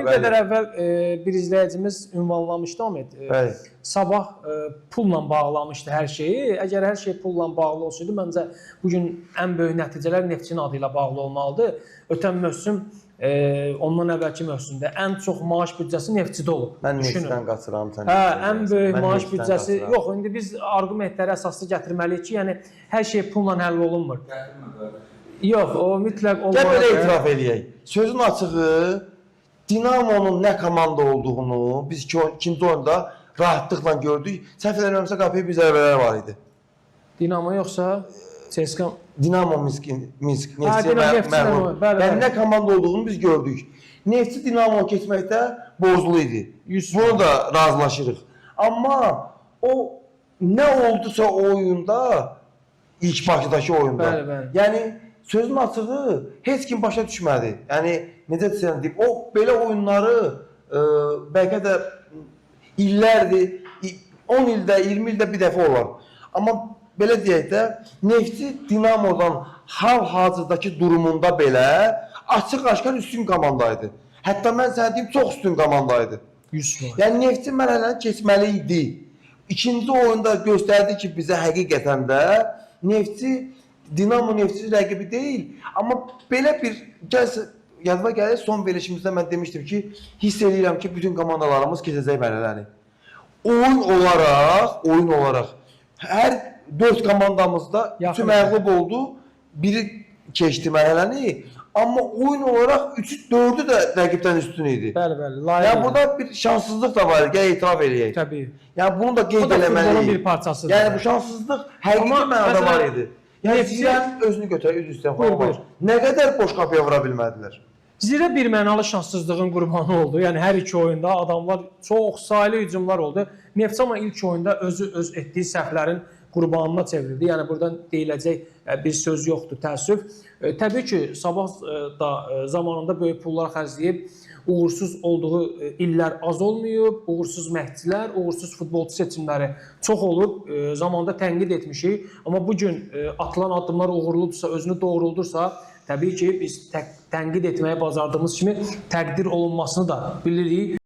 Bir qədər əvvəl bir izləyicimiz ünvanlamışdı Ahmet. Bəli. Sabah pulla bağlamışdı hər şeyi. Əgər hər şey pulla bağlı olsaydı, məncə bu gün ən böyük nəticələr Neftçinin adı ilə bağlı olmalıdır. Ötən mövsüm, ondan əvvəlki mövsümdə ən çox maaş büdcəsi Neftçidə olub. Mən Düşünün. Neftçidən qaçıram sən. Hə, Neftçidən ən böyük Mən maaş Neftçidən büdcəsi qaçıram. yox, indi biz arqumentləri əsaslı gətirməliyik ki, yəni hər şey pulla həll olunmur. Yox, o mütləq Gəl belə olmalıdır. etiraf eləyək. Sözün açığı, Dinamonun nə komanda olduğunu biz ikinci oyunda rahatlıqla gördük. Səhv eləmirəmsə qapıya bir zərbələr var idi. Dinamo yoxsa CSKA? Dinamo Minsk, Minsk, Neftçi Dinamo Neftçi məğlub. Bəli, Yəni bəli. nə komanda olduğunu biz gördük. Neftçi Dinamo keçməkdə borclu idi. 100%. Bunu da razılaşırıq. Amma o nə oldusa o oyunda, ilk Bakıdakı oyunda. Bəli, bəli. Yəni sözün açığı heç kim başa düşmədi. Yəni necə desəm deyim, o belə oyunları bəlkə də illərdir, 10 ildə, 20 ildə bir dəfə olar. Amma belə deyək də, Neftçi Dinamodan hal-hazırdakı durumunda belə açıq-aşkar üstün komanda idi. Hətta mən sənə deyim, çox üstün komanda idi. 100%. Yəni Neftçi mərhələni keçməli idi. İkinci oyunda göstərdi ki, bizə həqiqətən də Neftçi Dinamo Neftçi rəqibi deyil, amma belə bir gəl yadıma gəlir son verilişimizdə mən demişdim ki, hiss eləyirəm ki, bütün komandalarımız keçəcək mərhələni. Oyun olaraq hər 4 komandamızda Yaxın üçü məğlub oldu, biri keçdi mərhələni, amma oyun olaraq üçü, dördü də rəqibdən üstün idi. Bəli, bəli. Layiq. Yəni burada bir şanssızlıq da var, gəl etiraf eləyək. Təbii. Yəni bunu da Bu qeyd da futbolun eləməliyik. bir parçasıdır. Yəni bu şanssızlıq həqiqi Amma mənada məsələn, var idi. Yəni Neftçi- Zirənin özünü götürək, üzr istəyirəm. Buyur, xanım. buyur. Nə qədər boş qapıya vura bilmədilər. Zirə bir mənalı şanssızlığın qurbanı oldu. Yəni hər iki oyunda adamlar çox saylı hücumlar oldu. Neftçi amma ilk oyunda özü öz etdiyi səhvlərin qurbanına çevrildi. Yəni buradan deyiləcək bir söz yoxdur, təəssüf. Təbii ki, Sabah da zamanında böyük pullar xərcləyib uğursuz olduğu illər az olmayıb, uğursuz məhdçilər, uğursuz futbolçu seçimləri çox olub, zamanında tənqid etmişik. Amma bu gün atılan addımlar uğurludursa, özünü doğruldursa, təbii ki, biz tənqid etməyi bacardığımız kimi təqdir olunmasını da bilirik.